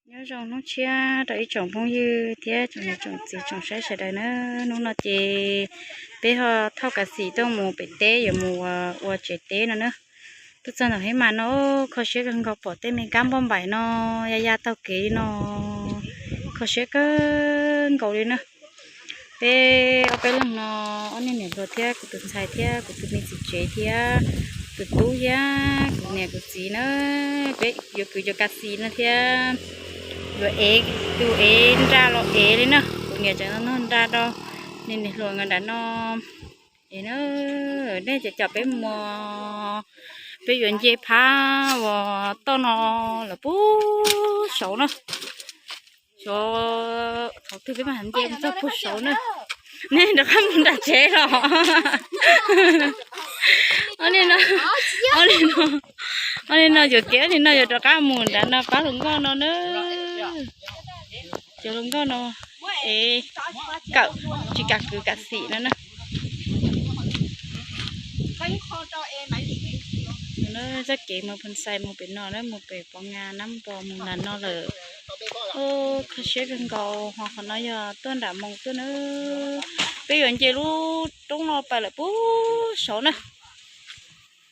Nyob zoo hnub tshiab rau ib tsoom phooj ywg thiab tsoom niam tsoom txiv tsoom saib sawv daws na. Hnub no ces peb ho thauj kav xim tuaj mus pem teb yuav mus ua tsev teb no na. Tuaj txog ntawm Hib Mas no kho siab kawg nkaus, pom tej me kab npauj npaim no ya ya taug kev li no, kho siab kawg nkaus li na. Peb ob peb leeg no, ob niag niam hluas thiab kuv tus ntxhais thiab kuv tus me txiv tsev thiab tus tub thiab kuv niam kuv txiv na, peb yuav kwv cov kav xim no thiab yuav ev, tus ev nra los ev li na. Kuv niam tseem noj nra rau niag niam hluas nkawd nram no. Es na, nej cov caum peb mus, peb yuav nce phab uas toj no lawm puag saud na. Saud, thaum twg peb mam nce mus txog puag saud na. Nej rov qab mus nram tsev los? Ob niag no, ob niag no, ob niag no yuav kev, ob niag no yuav rov qab mus nram no pab hluas nkauj no na. Cov hluas nkauj no es kawm tsis kam kwv kav xim no na. Txoj kev mus Phoo Xais mus pem no na, mus pem Pov Nga Nab Npo mus nram no lawm. Kho siab kawg nkaus, ho qhov no yog tuaj nram Moos tuaj na. Peb yuav nce lub roob no pais lawm puag saud na.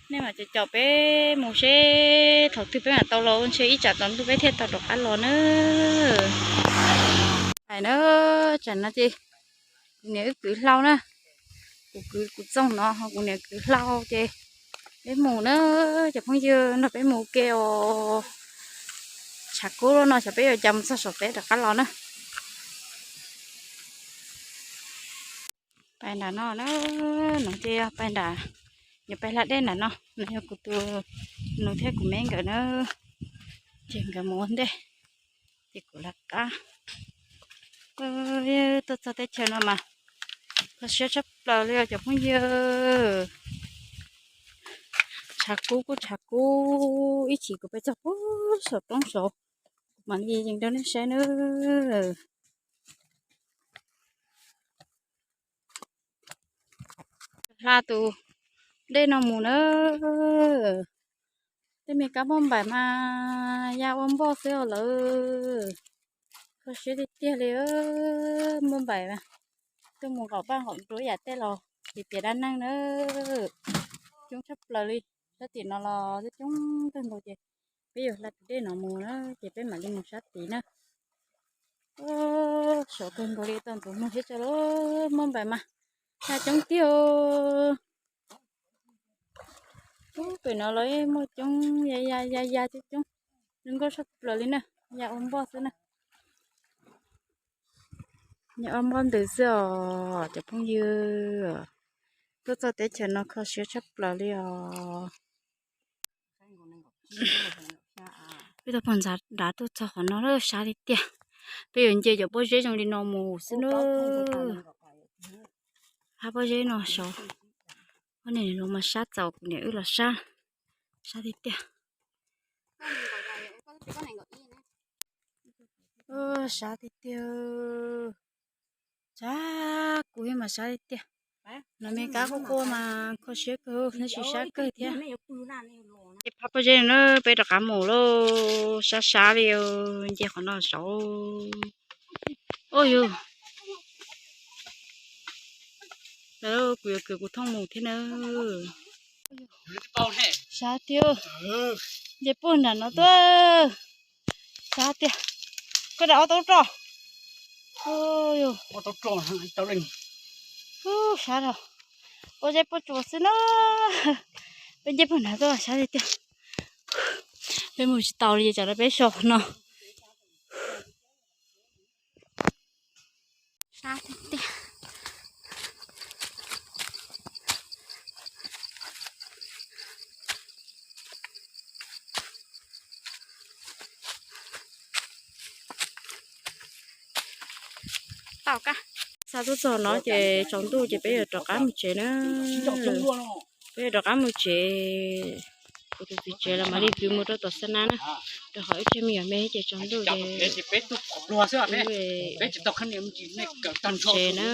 Nej mam caum caum peb mus seb thaum twg peb mam tau los, ntshe ib tsam tsaus ntuj peb thiaj tau rov qab los na. Hais na, tsam no ces kuv niam wb kwv hlau na, kuv kwv kuv txooj no ho kuv niam kwv hlau ces peb mus na, cov phooj ywg nrog peb mus ua ke os. Tshav kub lub no xyov peb yuav cas mus txog saum teb rov qab los na. Pais nram no na, no ces yog pais nram, yuav pais hla dej nram no, no yog kuv tus nus thiab kuv me nkawd na, ces nkawd mus ua ntej, ces kuv lawv qab. Tuaj txog teb chaws no mas kho siab tshaj plaws li os cov phooj ywg. Tshav kub kuj tshav kub, ib chim kuv pais txog puag saum roob saud, kuv mam li yees rau nej saib na. Hla tus dej no mus na. Tej me kab npauj npaim mas ya ua npoj xwb os lawm. Kho siab tiag tiag li, npauj npaim mas tuaj mus nqaum paj nqaum nruab yam tej los piav piav dab neeg na. Coob tshaj plaws li, sab tim no los coob kawg nkaus ces peb yuav hla tus dej no mus na ces peb mam li mus sab tid na. Saud kawg nkaus li tau ntuv muag thiab tso lawm, npauj npaim mas ya coob tiag. Coob pem no los muaj coob ya ya ya ya coob coob, zoo nkauj tshaj plaws li na, ya ua npoj xwb na. Ya ua npoj ntws xwb os cov phooj ywg. Tuaj txog teb chaws no kho siab tshaj plaws li os. Peb tau pog ntxhais dav tuaj txog qhov no lawm, sab tiag tiag. Peb yuav nce cov pob zeb zoo li no mus xwb na. Hab pob zeb no saud, ob niag los mas sab txaus kuv niam wb los sab, sab tiag tiag. Sab tiag tiag, sab kub mas sab tiag tiag. No me kab quaj quaj mas kho siab kawg, tab sis sab kawg thiab. Ces phab pob zeb no na, peb rov qab mus lauj, sab sab li, nce qhov no saud. Ua yus, kuv yuav kwv kuv thooj mus thiab na. Sab tiag, nce puag nram no tuaj. Sab tiag, koj dam ob tau roj. Sab rau, pob zeb pob tsuas xwb na. Peb nce puag nram tuaj sab tiag tiag. Peb mus tsis tau li ces tsam no peb so no. Xa tuaj txog no ces tsaus ntuj ces peb yuav rov qab mus tsev na. Peb yuav rov qab mus tsev. Kuv tus txiv tsev los mam li kwv mus rau tom xa na na, rau qhov ib tsev me nyuam me ces tsaus ntuj ces peb tsev na.